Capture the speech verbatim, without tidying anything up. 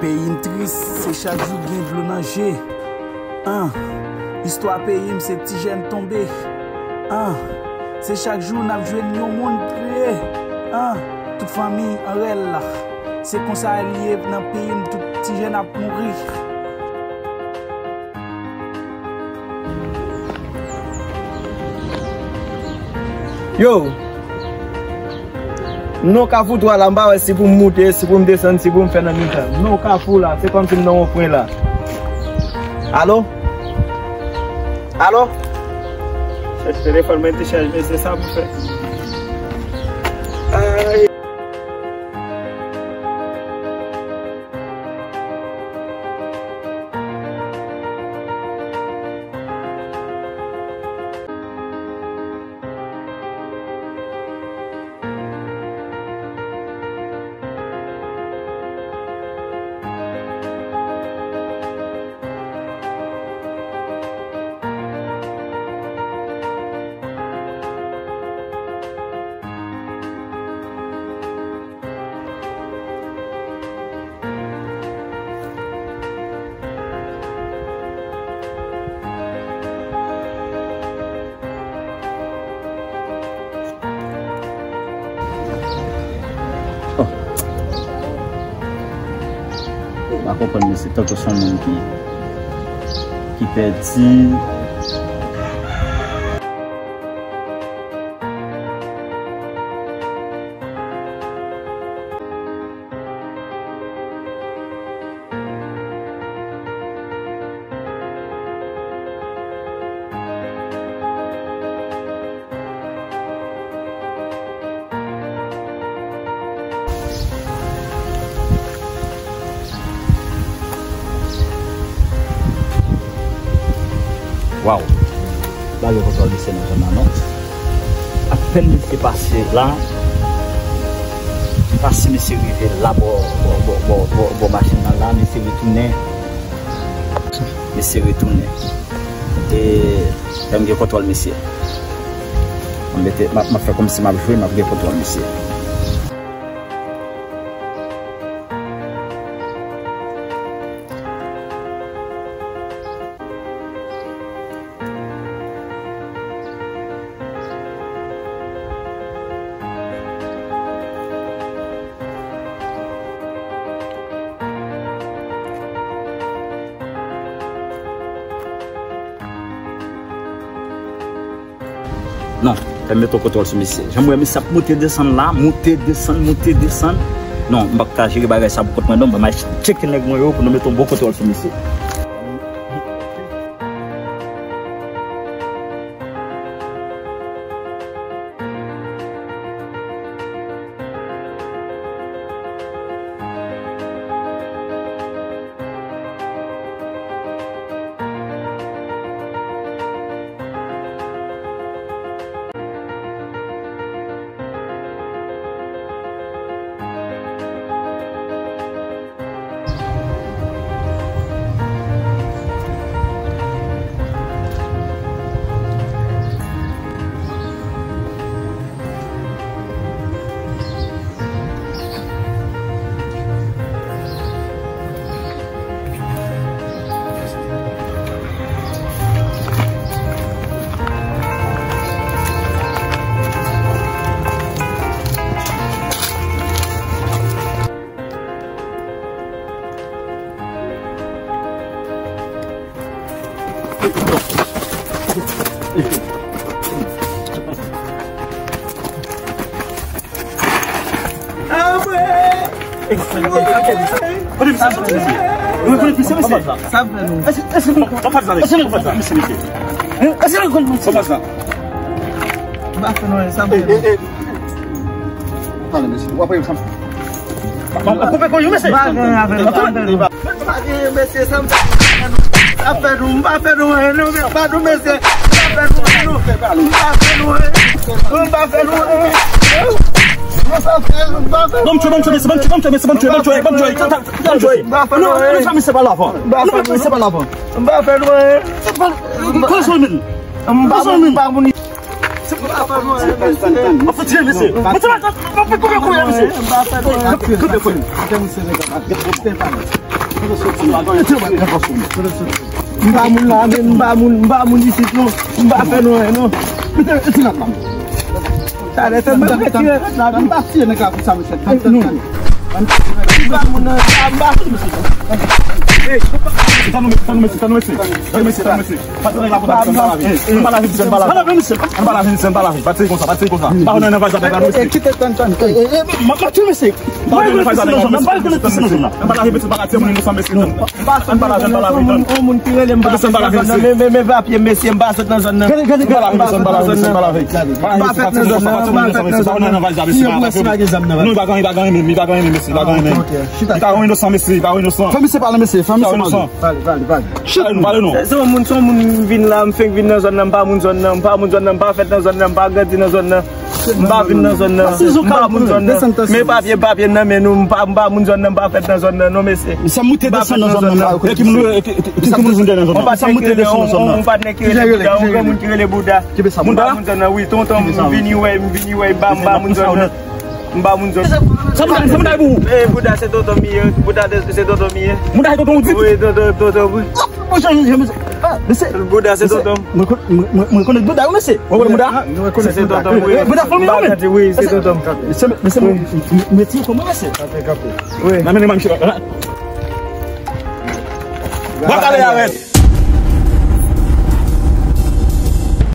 Peyi m tris, se chak jou gen dlo nan je. An, istwa peyi m se ti jèn tonbe. An, se chak jou n ap jwenn yon moun kriye. An, tout fanmi an rèl la. Se konsa l ye nan peyi m, tout ti jèn ap mouri. Yo! Non, Kafou twa la, m pa wè si pou m moute, si pou m desann, si pou m fè nan mitan. Non, Kafou la, se kòmsi m nan yon pwen la. Alo? Alo? Chèche telefòn mwen te chèche, men se sa pou fè. Ay. Oh. M pa konprann, men se tankou se yon moun ki, ki pèdi. Waw. Pa gen kontwòl misye nan zòn nan, non. Apèn misye pase la, pase misye rive la bò, bò, bò machin nan la, misye retounen. Misye retounen. E fè m gen kontwòl misye. M ap mete, m ap, m ap fè kòmsi m ap jwe, m ap gen kontwòl misye. Non, fè m mete yon kontwòl sou misye. Jan m wè misye ap moute desann la, moute desann, moute desann. Non, m p ap ka jere bagay sa pou kont mwen non, ban m al tcheke nèg mwen yo pou nou mete yon bon kontwòl sou misye. Pale, mesye. W ap wè yo sa. Koupe kò yo, mesye. Pa gen avè l, pa gen avè l. Pa gen, mesye, sa m fè nou. Sa fè nou, m pa fè nou anyen, non, men pa nou, mesye. M pa fè nou anyen, non. M pa fè nou anyen. M pa fè nou anyen. M pa fè nou, m pa fè nou. Ban m tchwe, ban m tchwe, mesye, ban m tchwe, ban m tchwe, mesye, ban m tchwe, ban m tchwe, ban m tchwe, ban m tchwe. M pa fè nou anyen. Nou mete misye pa lavan. Nou mete misye pa lavan. M pa fè nou anyen. Kòman sa w menm? M pa moun, m pa moun. Mwen fè tire mesye. Mwen tire, mwen fè koupe koupe mesye. Kanpe, kanpe. M pa moun la menm, m pa moun, m pa moun isit non. M pa fè nou anyen non. Mete, mete la pa. Talè se mwen retire la. M pa tiye nèg la pou sa mesye. M pa moun nan, m pa, m pa sou mesye. Tann nou mesye, tann nou mesye, tann nou mesye. Tann nou mesye, tann nou mesye. Patnè la kontak, ann ba lavi. Ann ba lavi, ann ba lavi. Ann ba lavi, ann ba lavi. Pa tire konsa, pa tire konsa. Pa nan vaj avèk la mesye. Kite tann tann. M ap tire mesye. Pa nan vaj avèk la mesye. Ann ba lavi, mesye, pa ka tire moun inosan mesye. Ann ba lavi, ann ba lavi. On moun ki rele m pa fèt nan zòn nan. Men, men, men papye mesye, m pa fèt nan zòn nan. Ann ba lavi, mesye, ann ba lavi, ann ba lavi. M pa fèt nan zòn nan, m pa fèt nan zòn nan. Nou pa gen, pa gen men, pa gen men mesye, pa gen men. Li pa yon inosan mesye, li pa yon inosan. Fè misye pale mesye, fè misye pale. Pale, pale, pale. Chita nou, pale non. Se yon moun, se yon moun m vin la, m fenk vin nan zòn nan, m pa moun zòn nan, m pa moun zòn nan, m pa fèt nan zòn nan, m pa grandi nan zòn nan. M pa vin nan zòn nan, m pa moun zòn nan. Men papye, papye m nan men nou, m pa, m pa moun zòn nan, m pa fèt nan zòn nan, non mesye. Misye moute desann nan zòn nan, e ki moun, e ki, e ki moun vin nan zòn nan. Misye moute desann nan zòn nan. Yon patnè ki rele Bouda, yon granmoun ki rele Bouda. M pa moun zòn nan, wi, tonton, m vini wè, m vini wè, m pa, m pa moun zòn nan. M pa moun zòn. Sa moun sa moun pou ou? Eh, Bouda se tonton m ye. Bouda se tonton m ye. Bouda se tonton ou di? Wi, tonton, tonton, wi. Bouda se tonton m. Mwen rekonèt Bouda wi mesye. Ou rekonèt Bouda? Se tonton m, wi. Bouda fanmi ou menm? Wi, se tonton m. Mesye, mesye, mwen ti kòman mesye? Wi. Nan men mwen misye. Mwen pale avè l.